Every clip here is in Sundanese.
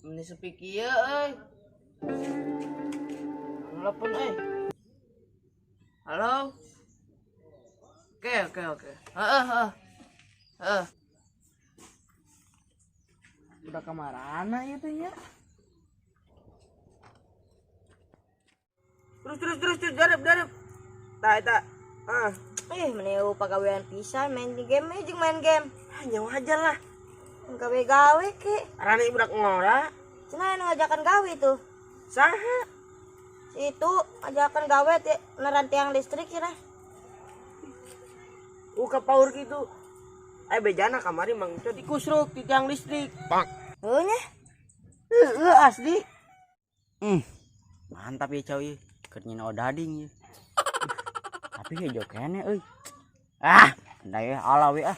Meni sepi kieu euy. Telepon euy. Halo. Oke, oke, oke. Heeh, heeh. Heeh. Udah kamarana ieu teh nya? Terus terus terus terus darep darep. Tah eta. Ah, Ih, meni pagawean pisan main game jeung main game. ah nyawa aja lah. Gawe-gawe ke. Arane budak ngora. Cenah anu ngajakan gawe tuh. Saha? Si itu ngajakan gawe teh neran tiang listrik cenah. Ka paur kitu. Eh bejana kamari Mang Cod dikusruk di tiang listrik. Heuh nya. Heeh asli. Mantap ya cau ieu. Keur nyieun odading ieu. Tapi hejo keneh euy. Ah, ndai ala we ah.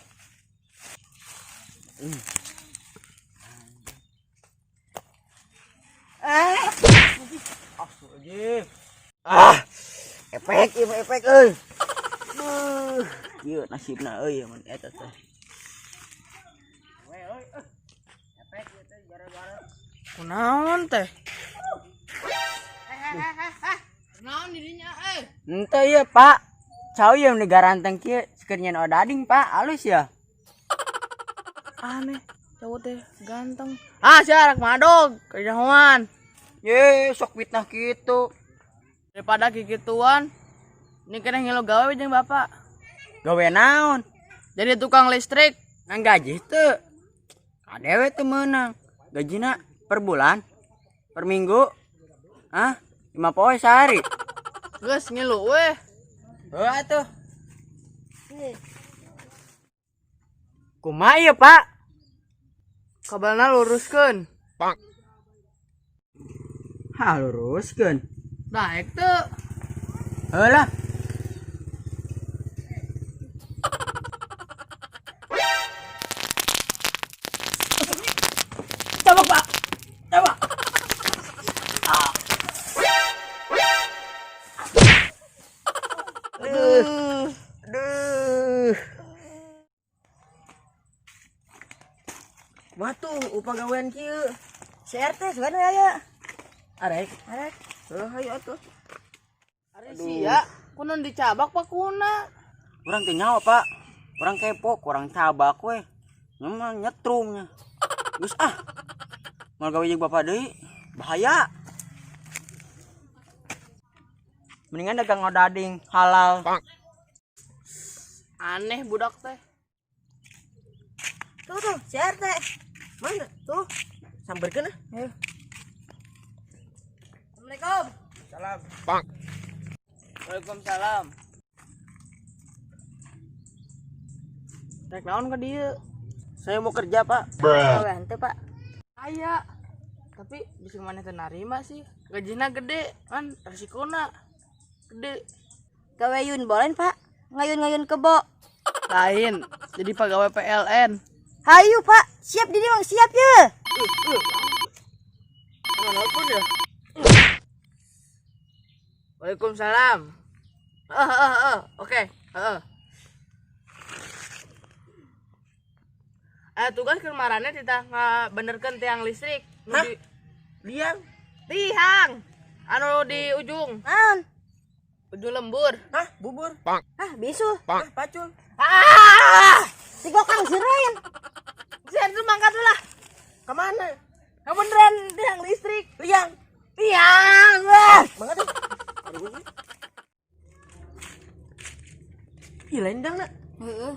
Ah. Astagfirullahaladzim. Ah, efek ieu mah efek euy. Duh, ieu nasibna euy mun eta teh. We euy, efek ieu teh gara-gara. Kunaon teh? Naon dirinya eh? Henteu ieu, Pak. Cau ieu nu garanteng kieu keur nyieun odading, Pak. Alus ya. Aneh, cowok teh ganteng. Ah, sia arak madog, kerjahoan. Ye, sok fitnah kitu. Daripada kikituan, ini kena ngilu gawe jeung bapak. Gawe naon? Jadi tukang listrik. Nang gaji teu. Kadewe teu meunang. Gajina per bulan? Per minggu? Hah? 5 poe sehari. Geus ngilu weh. Heuh atuh. Kumaha ieu, Pak? Kabelna luruskeun. Ha, luruskeun. Daek teu. Heuh lah. Coba, Pak. Coba. Aduh. Aduh. Matuh upah gawean kieu. Si RT sugan aya. Arek. Arek. Heuh hayu atuh. Ari sia, kunaon dicabak pak kuna? Urang teh nyawa, Pak. Urang kepo, kurang cabak we. Nyemang nyetrumnya. Geus ah. Moal gawe jeung bapak deui, bahaya. Mendingan dagang odading halal. Aneh budak teh. Tuh tuh, si RT. Mana? Tuh. Samberkeun ah. Heuh. Assalamualaikum. Salam. Waalaikumsalam. Rek naon ka dieu? Saya mau kerja, Pak. Gawean teh, Pak. Aya. Tapi bisa maneh teu narima sih. Gajina gede, kan resikona gede. Gawe yun bolen, Pak. Ngayun-ngayun kebo. Lain, jadi pegawai PLN. Hayu, Pak. Siap di dieu, siap ye. Mana pun ya. Waalaikumsalam. Heeh, heeh, heeh. Oke, heeh. Tugas ke marane titah ngabenerkeun tiang listrik. Nu Hah? di Liang. tiang anu di ujung, Naon? ujung lembur. Hah, bubur. Ah, bisu. Hah, pacul. Ah! Si gokang sirain. Saya itu mangkat lah. Kemana? Ngabeneran tiang listrik. Liang. Tiang. Ah. Mangga deh. Aduh. Ih, lain dang nak. Heeh.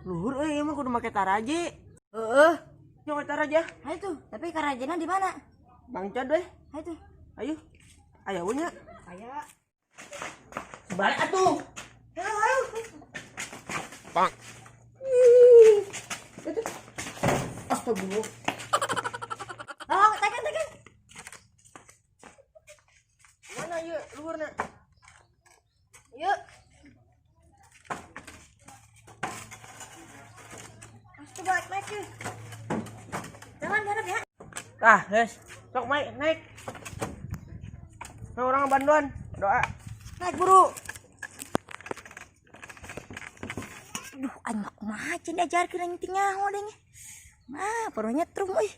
Luhur euy emang kudu make taraje. Heeh. Nyok taraje. Hayu tuh, tapi karajana di mana? Bang Cod weh. Hayu tuh. Ayo. Ayo nya. Aya. Balik atuh. Hayu, hayu. Astagfirullah. Oh, tekan, tekan. Mana ieu luhurna? Yuk. Astaga, balik naik yuk. Jangan garap ya. Tah, geus. Sok naik, naik. Nah, orang bantuan. Doa. Naik buru. Aduh, aing mah kumaha cenah diajarkeun aing teh nyaho deh. Mah, perlu nyetrum euy.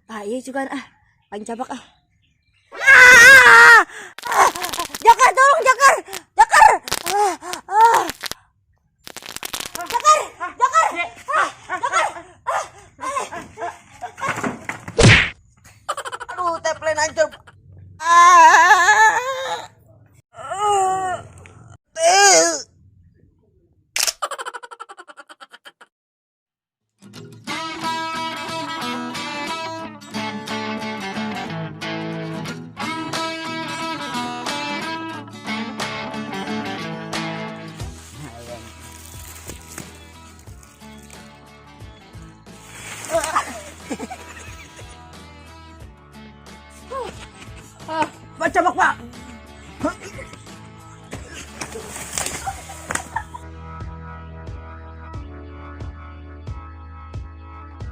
Tah ieu juga ah. Paling cabak ah. Ah! Ah! Jakar, tolong Jakar. Jakar. Ah! Ah! Jakar, Jakar. Ah! Jakar. Aduh, teplen hancur. Ah. Ah. Eh. Pak, cabak, Pak.